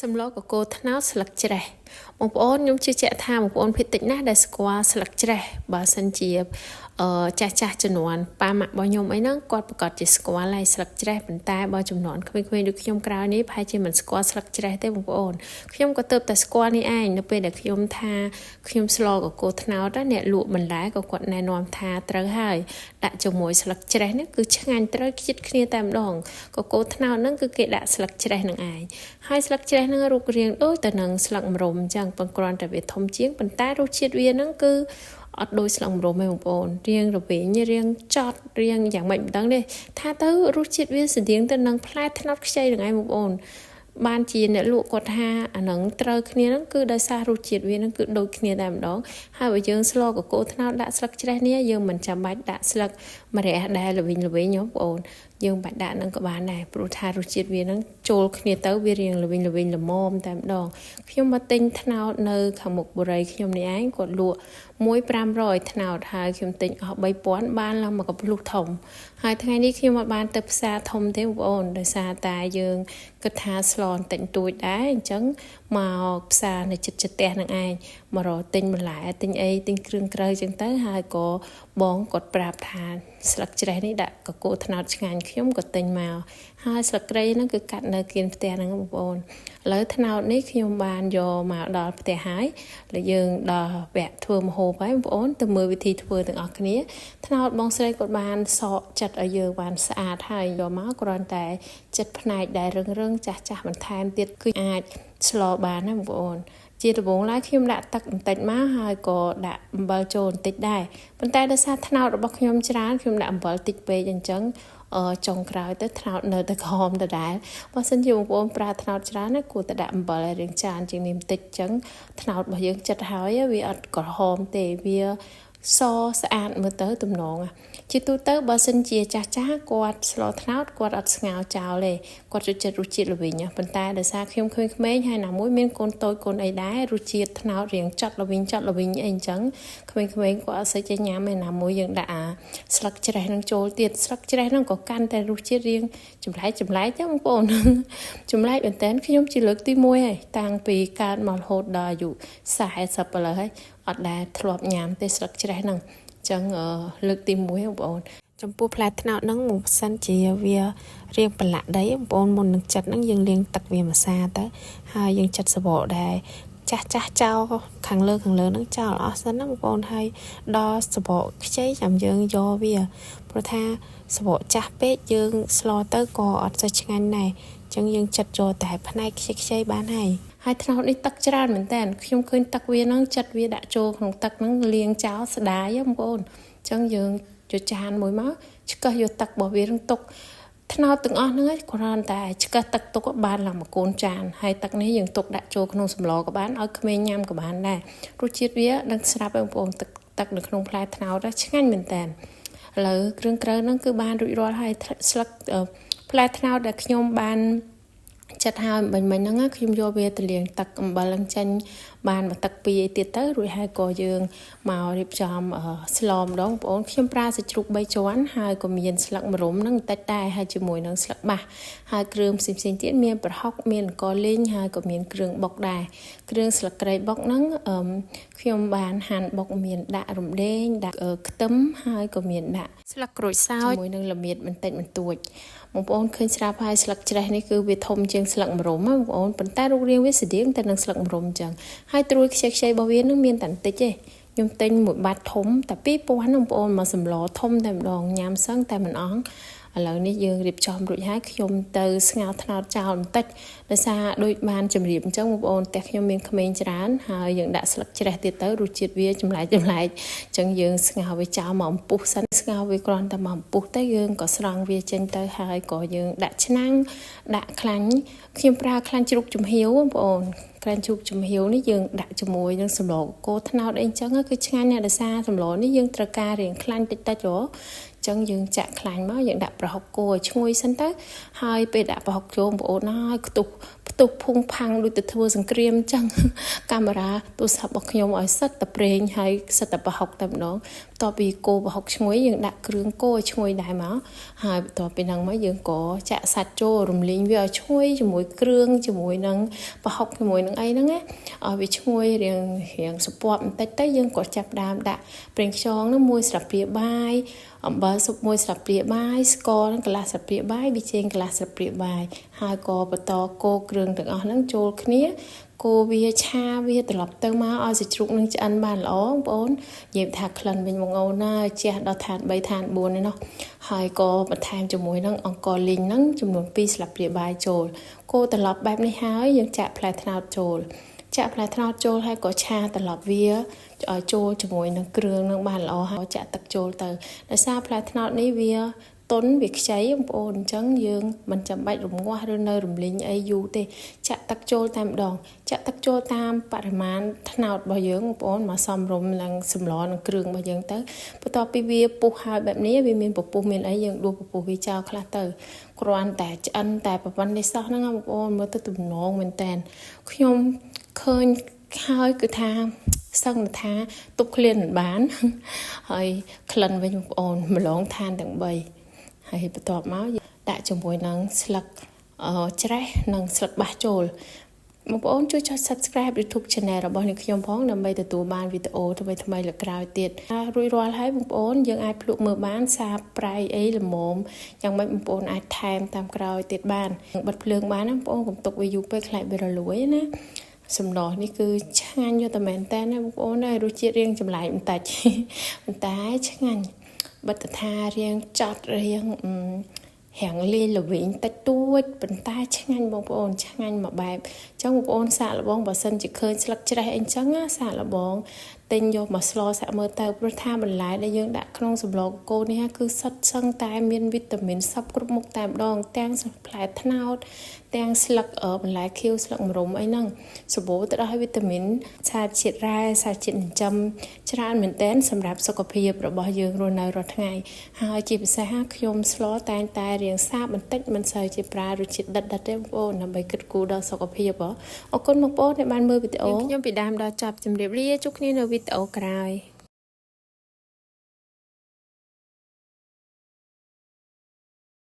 សម្លកកូរត្នោតស្លឹកច្រេះបងប្អូនខ្ញុំជឿជាក់ថាបងប្អូនភាគតិចណាស់ដែលស្គាល់ស្លឹកច្រេះបើសិនជាអឺចាស់ចាស់ជំនាន់ប៉ាម៉ាក់របស់ខ្ញុំអីហ្នឹងគាត់ប្រកាសជាស្គាល់ហើយស្លឹកច្រេះប៉ុន្តែបើជំនាន់ក្មេងៗដូចខ្ញុំក្រោយនេះប្រហែលជាមិនស្គាល់ស្លឹកច្រេះទេបងប្អូនខ្ញុំក៏ទើបតែស្គាល់នេះឯងនៅពេលដែលខ្ញុំថាខ្ញុំស្លកកូរត្នោតអ្នកលក់បន្លែក៏គាត់ណែនាំថាត្រូវហើយដាក់ជាមួយស្លឹកច្រេះនេះគឺឆ្ងាញ់ត្រូវខ្ជិតគ្នាតែម្ដងកកូរត្នោតហ្នឹងគឺគេដាក់ស្លឹកច្រេះនឹងឯងហើយស្លឹកច្រេះហ្នឹងរូបរាងដូចទៅនឹងស្លឹកម្រុំអញ្ចឹងប៉ុន្តែគ្រាន់តែវាធំជាងប៉ុន្តែរសជាតិវាហ្នឹងគឺអត់ដូចស្លឹកម្រុំទេបងប្អូនរៀងរវែងរៀងចត់រៀងយ៉ាងម៉េចមិនដឹងទេថាទៅរសជាតិវាស្តៀងទៅនឹងផ្លែត្នោតខ្ចីនឹងឯងបងប្អូនបានជាអ្នកលក់គាត់ថាអាហ្នឹងត្រូវគ្នាហ្នឹងគឺដោយសាររសជាតិវាហ្នឹងគឺដូចគ្នាតែម្ដងហើយបើយើងស្លកកូរត្នោតដាក់ស្លឹកច្រេះនេះយើងមិនចាំបាច់ដាក់ស្លឹកម្រះដែលល្វីងល្វីងបងប្អូនយើងបាច់ដាក់ហ្នឹងក៏បានដែរព្រោះថារសជាតិវាហ្នឹងចូលគ្នាទៅវារៀងល្វីងល្វីងល្មមតែម្ដងខ្ញុំមកទិញត្នោតនៅខាងមុខបុរីខ្ញុំនេះឯងគាត់លក់1500ត្នោតហើយខ្ញុំទិញអស់3000បានឡើងមកកំភ្លុះធំហើយថ្ងៃនេះខ្ញុំអត់បានទៅផ្សារធំទេបងប្អូនដោយសារតែយើងគិតថាស្លបន្តិចបន្តួចដែរអញ្ចឹងមកផ្សារនៅចិត្តចិត្តផ្ទះនឹងឯងមករកទិញបន្លែទិញអីទិញគ្រឿងក្រៅអញ្ចឹងទៅហើយក៏បងគាត់ប្រាប់ថាស្លឹកច្រេះនេះដាក់កកូរត្នោតឆ្ងាញ់ខ្ញុំក៏ទិញមកហើយស្លឹកគ្រៃហ្នឹងគឺកាត់នៅគៀនផ្ទះហ្នឹងបងប្អូនឥឡូវត្នោតនេះខ្ញុំបានយកមកដល់ផ្ទះហើយហើយយើងដល់វគ្គធ្វើម្ហូបហើយបងប្អូនទៅមើលវិធីធ្វើទាំងអស់គ្នាត្នោតបងស្រីគាត់បានសកចិត្តឲ្យយើងបានស្អាតហើយយកមកគ្រាន់តែចិត្តផ្នែកដែលរឹងរឹងចាស់ចាស់បន្ថែមទៀតគឺអាចស្លបានណាបងប្អូនជាដំបូងឡើយខ្ញុំដាក់ទឹកបន្តិចមកហើយក៏ដាក់អំបិលចូលបន្តិចដែរប៉ុន្តែដោយសារត្នោតរបស់ខ្ញុំច្រើនខ្ញុំដាក់អំបិលតិចពេកអញ្ចឹងចុងក្រោយទៅត្នោតនៅតែក្រហមដដែលបើសិនជាបងប្អូនប្រើត្នោតច្រើនណាគួរតែដាក់អំបិលឲ្យរាងច្រើនជាងនេះបន្តិចអញ្ចឹងត្នោតរបស់យើងចិត្តហើយវាអត់ក្រហមទេវាសស្អាតមើលទៅទំនងជាទូទៅបើសិនជាចាស់ចាស់គាត់ស្លត្នោតគាត់អត់ស្ងោរចោលទេគាត់ចូលចិត្តរសជាតិល្វីងប៉ុន្តែដោយសារខ្ញុំក្មេងៗហើយណាមួយមានកូនតូចកូនអីដែររសជាតិត្នោតរៀងចត់ល្វីងចត់ល្វីងអីអញ្ចឹងក្មេងៗគាត់អត់សូវចេះញ៉ាំឯណាមួយយើងដាក់អាស្លឹកច្រេះនឹងចូលទៀតស្លឹកច្រេះនឹងក៏កាន់តែរសជាតិរៀងចម្លែកចម្លែកចឹងបងប្អូនចម្លែកមែនតើខ្ញុំជាលើកទី1ហើយតាំងពីកើតមករហូតដល់អាយុ40ឥឡូវហើយអត់ដែលធ្លាប់ញ៉ាំទេស្លឹកច្រេះហ្នឹងអញ្ចឹងលើកទី1បងប្អូនចំពោះផ្លែត្នោតហ្នឹងមកសិនជាវារៀងប្រឡាក់ដីបងប្អូនមុននឹងចិត្តហ្នឹងយើងលាងទឹកវាមួយសាទៅហើយយើងចិត្តសបកដែរចាស់ចាស់ចោលខាងលើខាងលើហ្នឹងចោលអស់សិនណាបងប្អូនហើយដល់សបកខ្ចីចាំយើងយកវាព្រោះថាសបកចាស់ពេកយើងស្លទៅក៏អត់សូវឆ្ងាញ់ដែរអញ្ចឹងយើងចិត្តយកតែផ្នែកខ្ចីខ្ចីបានហើយហើយត្នោតនេះទឹកច្រើនមែនតើខ្ញុំឃើញទឹកវាហ្នឹងចិត្តវាដាក់ចូលក្នុងទឹកហ្នឹងលាងចោលស្ដាយបងប្អូនអញ្ចឹងយើងយកចានមួយមកឆ្កឹះយកទឹករបស់វានឹងទុកត្នោតទាំងអស់ហ្នឹងគ្រាន់តែឆ្កឹះទឹកទុកបានឡើងមួយកូនចានហើយទឹកនេះយើងទុកដាក់ចូលក្នុងសម្លក៏បានឲ្យក្មេងញ៉ាំក៏បានដែររសជាតិវានឹងស្រាប់បងប្អូនទឹកទឹកនៅក្នុងផ្លែត្នោតឆ្ងាញ់មែនតើឥឡូវគ្រឿងក្រៅហ្នឹងគឺបានរួចរាល់ហើយស្លឹកផ្លែត្នោតដែលខ្ញុំបានចិត្តហើយមិញមិញហ្នឹងខ្ញុំយកវាទៅលាងទឹកអំបិលនឹងចេញបានមួយទឹកពីរអីទៀតទៅរួចហើយក៏យើងមករៀបចំស្លម្ដងបងប្អូនខ្ញុំប្រើសាច់ជ្រូក3ជាន់ហើយក៏មានស្លឹកម្រុំហ្នឹងបន្តិចដែរហើយជាមួយនឹងស្លឹកបាសហើយគ្រឿងផ្សេងផ្សេងទៀតមានប្រហុកមានអង្ករលីងហើយក៏មានគ្រឿងបុកដែរគ្រឿងស្លឹកគ្រៃបុកហ្នឹងខ្ញុំបានហាន់បុកមានដាក់រំដេងដាក់ខ្ទឹមហើយក៏មានដាក់ស្លឹកក្រូចសើចជាមួយនឹងល្មៀតបន្តិចបន្តួចបងប្អូនឃើញស្រាប់ហើយស្លឹកច្រេះនេះគឺវាធំជាងស្លឹកម្រុំណាបងប្អូនប៉ុន្តែរូបរាងវាស្តៀងទៅនឹងស្លឹកម្រុំអញ្ចឹងហើយត្រួយខ្ចីខ្ចីរបស់វានឹងមានតែបន្តិចទេខ្ញុំទិញមួយបាត់ធំតែ2000បងប្អូនមកសម្លធំតែម្ដងញ៉ាំសឹងតែមិនអស់ឥឡូវនេះយើងរៀបចំរួចហើយខ្ញុំទៅស្ងោរត្នោតចោលបន្តិចដោយសារដូចបានជម្រាបអញ្ចឹងបងប្អូនផ្ទះខ្ញុំមានក្មេងច្រើនហើយយើងដាក់ស្លឹកច្រេះទៀតទៅរសជាតិវាចម្លែកចម្លែកអញ្ចឹងយើងស្ងោរវាចោលមកអំពុះសិនស្ងោរវាគ្រាន់តែមកអំពុះទៅយើងក៏ស្រង់វាចេញទៅហើយក៏យើងដាក់ឆ្នាំងដាក់ខ្លាញ់ខ្ញុំប្រើខ្លាញ់ជ្រូកចំហៀវបងប្អូនក្រាញ់ជ្រូកចំហៀវនេះយើងដាក់ជាមួយនឹងសម្លកូរត្នោតអីចឹងគឺឆ្ងាញ់ណាស់ដោយសារសម្លនេះយើងត្រូវការរៀងខ្លាញ់តិចតិចហ៎ចឹងយើងចាក់ខ្លាញ់មកយើងដាក់ប្រហុកគោឲ្យឈ្ងុយសិនទៅហើយពេលដាក់ប្រហុកចូលបងប្អូនហើយខ្ទុះផ្ ផ្ទុះភុងផាំងដូចទៅធ្វើសង្គ្រាមអញ្ចឹងកាមេរ៉ាទូរស័ព្ទរបស់ខ្ញុំឲ្យសិតតែប្រេងហើយសិតតែប្រហុកតែម្ដងបន្ទាប់ពីកូរប្រហុកឈ្ងុយយើងដាក់គ្រឿងកូរឲ្យឈ្ងុយដែរមកហើយបន្ទាប់ពីហ្នឹងមកយើងក៏ចាក់សាច់ចូលរំលីងវាឲ្យឈ្ងុយជាមួយគ្រឿងជាមួយនឹងប្រហុកជាមួយនឹងអីហ្នឹងណាឲ្យវាឈ្ងុយរៀងរៀងសពាប់បន្តិចទៅយើងក៏ចាប់ដើមដាក់ប្រេងខ្យងហ្នឹងមួយស្លាបព្រាបាយអំបិលស៊ុបមួយស្លាបព្រាបាយស្ករហ្នឹងកន្លះស្លាបព្រាបាយប៊ីចេងកន្លះស្លាបព្រាបាយហើយក៏បន្តកូរគ្រឿងទាំងអស់ហ្នឹងចូលគ្នាកូរវាឆាវាត្រឡប់ទៅមកឲ្យសាច់ជ្រូកនឹងឆ្អិនបានល្អបងប្អូននិយាយថាក្លិនវិញបងអូនណាជះដល់ឋាន3ឋាន4នេះណោះហើយក៏បន្ថែមជាមួយនឹងអង្ករលីងហ្នឹងចំនួន2ស្លាបព្រាបាយចូលកូរត្រឡប់បែបនេះហើយយើងចាក់ផ្លែត្នោតចូលចាក់ផ្លែត្នោតចូលហើយក៏ឆាត្រឡប់វាឲ្យចូលជាមួយនឹងគ្រឿងនឹងបានល្អហើយចាក់ទឹកចូលទៅដោយសារផ្លែត្នោតនេះវាតុនវាខ្ចីបងប្អូនអញ្ចឹងយើងមិនចាំបាច់រងាស់ឬនៅរំលីងអីយូរទេចាក់ទឹកចូលតែម្ដងចាក់ទឹកចូលតាមបរិមាណត្នោតរបស់យើងបងប្អូនមកសំរុំនឹងសម្លនឹងគ្រឿងរបស់យើងទៅបន្ទាប់ពីវាពុះហើយបែបនេះវាមានពពុះមានអីយើងដួសពពុះវាចោលខ្លះទៅគ្រាន់តែឆ្អិនតែប៉ុណ្្នេះសោះហ្នឹងបងប្អូនមើលទៅទំនងមែនតើខ្ញុំឃើញហើយគឺថាសឹងថាទប់ឃ្លានមិនបានហើយក្លិនវិញបងប្អូនម្លងឋានទាំង3ហើយបន្ទាប់មកដាក់ជាមួយនឹងស្លឹកច្រេះនិងស្លឹកបាសចូលបងប្អូនជួយចុច Subscribe YouTube Channel របស់នាងខ្ញុំផងដើម្បីទទួលបានវីដេអូថ្មីៗលើក្រោយទៀតរួចរាល់ហើយបងប្អូនយើងអាចភ្លក់មើលបានសាបប្រៃអីល្មមយ៉ាងម៉េចបងប្អូនអាចថែមតាមក្រោយទៀតបានបិទភ្លើងបានណាបងប្អូនកុំទុកវាយូរពេកខ្លាចវារលួយណាសម្លនេះគឺឆ្ងាញ់យកតែមែនតើណាបងប្អូនហើយរសជាតិរៀងចម្លែកបន្តិចប៉ុន្តែឆ្ងាញ់បិទថារៀងចត់រៀងរាងលាយល្វីងតិចតួចប៉ុន្តែឆ្ងាញ់បងប្អូនឆ្ងាញ់មួយបែបអញ្ចឹងបងប្អូនសាកល្បងបើសិនជាឃើញស្លឹកច្រេះអីចឹងណាសាកល្បងទិញយកមកស្លសាក់មើលទៅព្រោះថាបន្លែដែលយើងដាក់ក្នុងសម្លកកូរនេះគឺសុទ្ធសឹងតែមានវីតាមីនសព្វគ្រប់មុខតែម្ដងទាំងផ្លែត្នោតទាំងស្លឹកបន្លែខៀវស្លឹកម្រុំអីហ្នឹងសម្បូរទៅដោយវីតាមីនសារជាតិរ៉ែសារជាតិចិញ្ចឹមច្រើនមែនទែនសម្រាប់សុខភាពរបស់យើងរស់នៅរាល់ថ្ងៃហើយជាពិសេសខ្ញុំស្លតែងតែរៀងសាបបន្តិចមិនសូវជាប្រើរសជាតិដិតៗទេបងប្អូនដើម្បីគិតគូរដល់សុខភាពអរគុណបងប្អូនដែលបានមើលវីដេអូខ្ញុំពីដើមដល់ចប់ជម្រាបលាជួបគ្នានៅវីដេអូក្រោយ។